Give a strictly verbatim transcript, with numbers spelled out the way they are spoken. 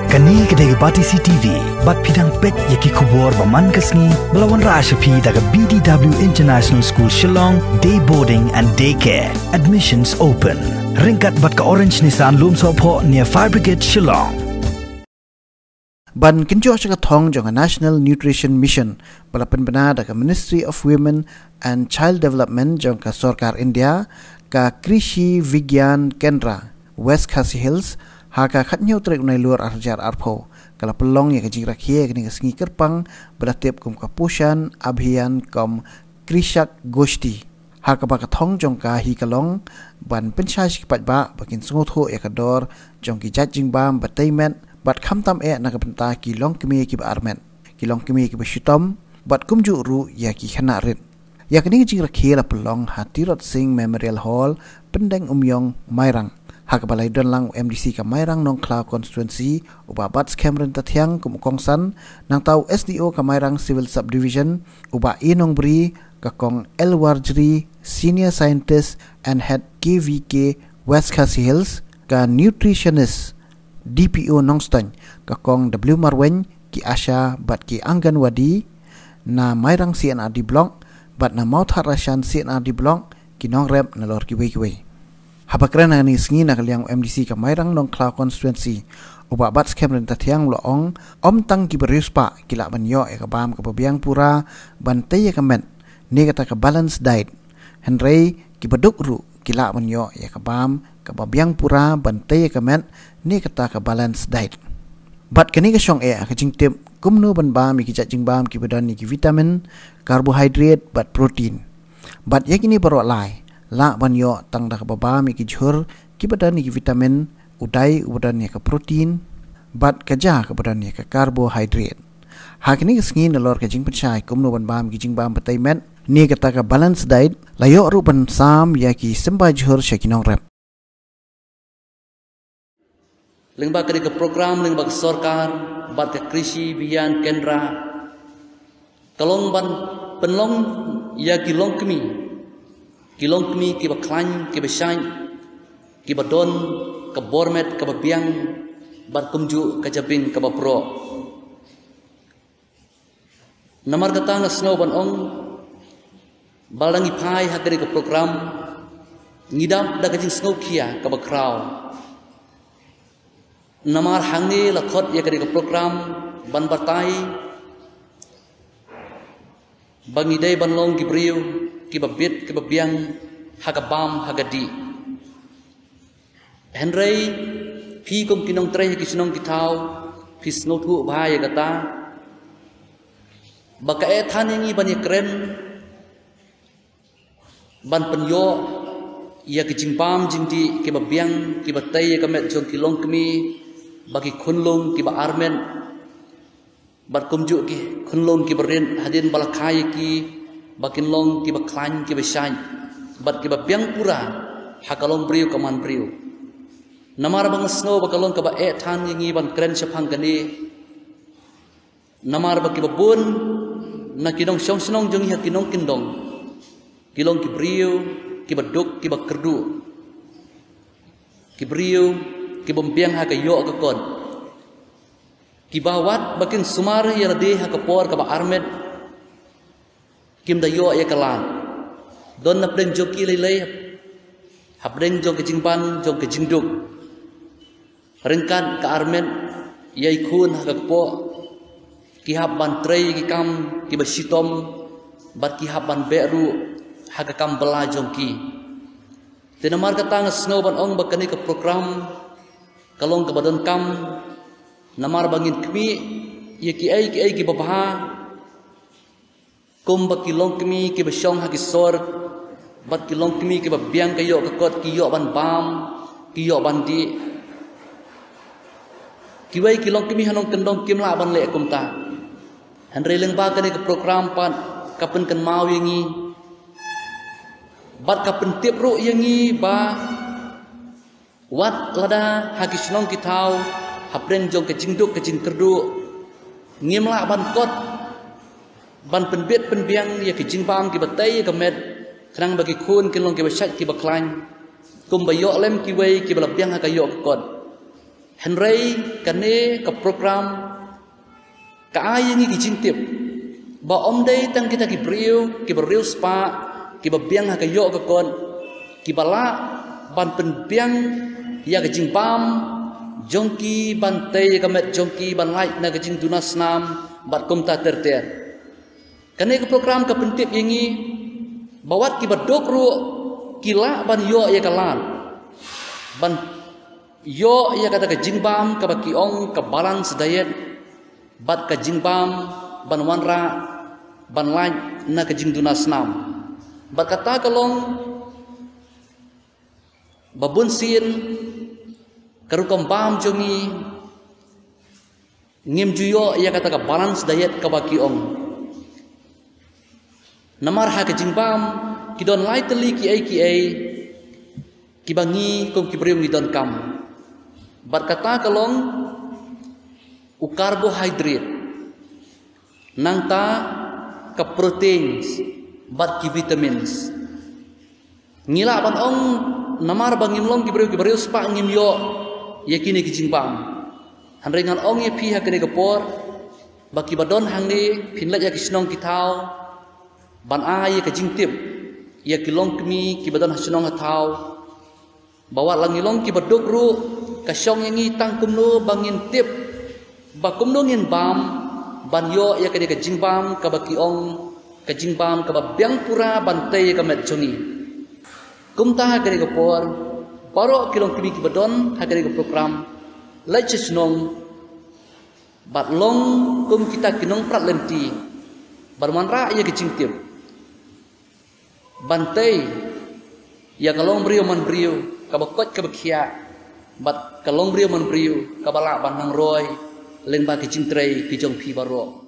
Kane ka dei ka Batesi T V, bad phi dang peit ïa ki khubor ba man ka sngi, ba la wanrah sha phi da ka B D W International School Shillong, Day Boarding and Day Care. Admissions open. Ryngkat bad ka Orange Nissan Lumsohphoh near Fire Brigade Shillong. Ban kynjoh sha ka thong jong ka National Nutrition Mission, ba la pynbna da ka Ministry of Women and Child Development jong ka Sorkar India, ka Krishi Vigyan Kendra, West Khasi Hills, ha ka khathynñiew tarik u Nailur arhajar arphew, ka la pynlong ïa ka jingrakhe ïa kane ka sngi kyrpang, ba la tip kum ka Poshan Abhiyan kum Krishak Goshti. Ha kaba ka thong jong ka hi ka long, ban pynshai sha ki paidbah, ba kin sngewthuh ïa ka dor jong ki jait jingbam ba tei met, bad khamtam eh na ka bynta ki longkmie kiba armet, ki longkmie kiba shitom, bad kumjuh ruh ïa ki khynnah rit. Ïa kane ka jingrakhe la pynlong ha Tirot Sing Memorial Hall, Pyndengumiong, Mairang. Ha kaba la ïadon lang u M D C ka Mairang Nongkhlaw Constituency, u Bah Batskhem Ryntathiang kum u kongsan, nangta u S D O ka Mairang Civil Subdivision, u Bah E Nongbri, ka Kong L Warjri, Senior Scientist and Head K V K West Khasi Hills, ka Nutritionist D P O Nongstoiñ, ka Kong W Marwein, ki ASHA bad ki Anganwadi na Mairang C and R D Block, bad na Mawthadraishan C and R D Block, ki nongrep nalor kiwei kiwei. Haba kren ha kane ka sngi na ka liang u M D C ka Mairang Nongkhlaw Constituency, u Bah Batskhem Ryntathiang u la ong, ym tang kiba riewspah ki lah ban ïoh ïa ka bam kaba biang pura ban tei ïa ka met, ne kata ka balanced diet. Hynrei kiba duk ruh ki lah ban ïoh ïa ka bam kaba biang pura ban tei ïa ka met, ne kata ka balanced diet. Bad kane ka shong eh ha ka jingtip kumno ban bam ïa ki jait jingbam kiba don ïa ki vitamin, carbohydrate bad protein. Bad ïa kine baroh lai lah ban ïoh tang da kaba bam ïa ki jhur kiba don ïa ki vitamin, u dai uba don ïa ka protein, bad ka ja kaba don ïa ka carbohydrate. Ha kane ka sngi nalor ka jingpynshai kumno ban bam ïa ki jingbam ba tei met, ne kata ka balanced diet, la ïoh ruh ban sam ïa ki symbai jhur sha ki nongrep. Lyngba kane ka program, lyngba ka sorkar bad ka Krishi Vigyan Kendra, ka long ban pynlong ïa ki longkmie, ki longkmie kiba khlaiñ, kiba shait, kiba don ka bor met kaba biang, bad kumjuh ka jabieng kaba proh. Namar kata nga sngew ban ong, ba la ngi phai ha kane ka program, ngi dap da ka jingsngewkhia kaba khraw. Namar hangne la khot ïa kane ka program ban batai ba ngi dei ban long ki briew kiba bit kiba biang ha ka bam ha ka dih. Hynrei phi kum ki nongtrei ha ki shnong ki thaw, phi sngewthuh bha ïa kata, ba ka eh than ïa ngi ban ïakren, ban pynïoh ïa ki jingbam jingdih kiba biang, kiba tei ïa ka met jong ki longkmie, ba ki khunlung kiba armet, bad kumjuh ki khunlung kiba rit, hadien ba la kha ïa ki, ba kin long kiba khlaiñ, kiba shait, bad kiba biang pura ha ka longbriew ka manbriew. Namar ba nga sngew ba ka long kaba eh than ïa ngi ban kren shaphang kane. Namar ba kiba bun na ki nongshong shnong jong ngi ha ki nongkyndong, ki long ki briew kiba duk, kiba kyrduh, ki briew kibym biang ha ka ïoh ka kot, kiba wat ba kin sumar ïa lade ha ka por kaba armet, kim da ïoh ïa ka lad. Don na pdeng jong ki lei lei, hapdeng jong ka jingban jong ka jingduk. Ryngkat ka armet ïa i khun ha ka kpoh, ki hap ban trei ïa ki kam kiba shitom, bad ki hap ban beh ruh ha ka kam bylla jong ki. Te namar kata nga sngew ban ong ba kane ka program ka long kaba donkam, namar ba ngin khmih ïa kiei kiei kiba bha, kumba ki longkmie kiba shong ha ki sor, bad ki longkmie kiba biang ka ïoh ka kot ki ïoh ban bam, ki ïoh ban dih. Kiwei ki longkmie ha nongkyndong kim lah ban leh kumta. Hynrei lyngba kane ka program pat ka pynkynmaw ïa ngi, bad ka pyntip ruh ïa ngi ba wat lada ha ki shnong ki thaw, hapdeng jong ka jingduk ka jingkyrduh, ngim lah ban kot ban pynbit pynbiang ïa ki jingbam kiba tei ïa ka met, khnang ba ki khun kin long kiba shait kiba khlaiñ, kumba ïoh lem kiwei kiba la biang ha ka ïoh ka kot. Hynrei kane ka program ka ai ïa ngi ki jingtip ba ym dei tang kita ki briew kiba riewspah, kiba biang ha ka ïoh ka kot, kiba lah ban pynbiang ïa ka jingbam jong ki, ban tei ïa ka met jong ki, ban lait na ka jingduna snam bad kumta ter ter. Kane ka program ka pyntip ïa ngi ba wat kiba duk ruh ki lah ban ïoh ïa ka lad ban ïoh ïa kata ka jingbam kaba ki ong ka balanced diet, bad ka jingbam ban wanrah ban lait na ka jingduna snam. Bad kata ka long ba bun sien ka rukom bam jong ngi ngim ju ïoh ïa kata ka balanced diet kaba ki ong. Namar ha ka jingbam ki don lai tylli kiei kiei kiba ngi kum ki briew ngi donkam. Bad kata ka long u carbohydrate, nangta ka proteins bad ki vitamins. Ngi lah ban ong namar ba ngim long ki briew kiba riewspah ngim ïoh ïa kine ki jingbam. Hynrei ngan ong ïa phi ha kane ka por ba kiba don hangne phin leit ïa ki shnong ki thaw ban ai ïa ka jingtip ïa ki longkmie kiba don ha shnong ha thaw ba wat la ngi long kiba duk ruh ka shong ïa ngi tang kumno ba ngin tip ba kumno ngin bam ban ïoh ïa kane ka jingbam kaba ki ong ka jingbam kaba biang pura ban tei ïa ka met jong ngi. Kumta ha kane ka por baroh ki longkmie kiba don ha kane ka program leit sha shnong bad long kum kita ki nongprat lynti ban wanrah ïa ka jingtip ban tei ïa ka long briew man briew kaba koit kaba khiah bad ka long briew man briew kaba lah ban nang roi lyngba ki jingtrei ki jong phi baroh.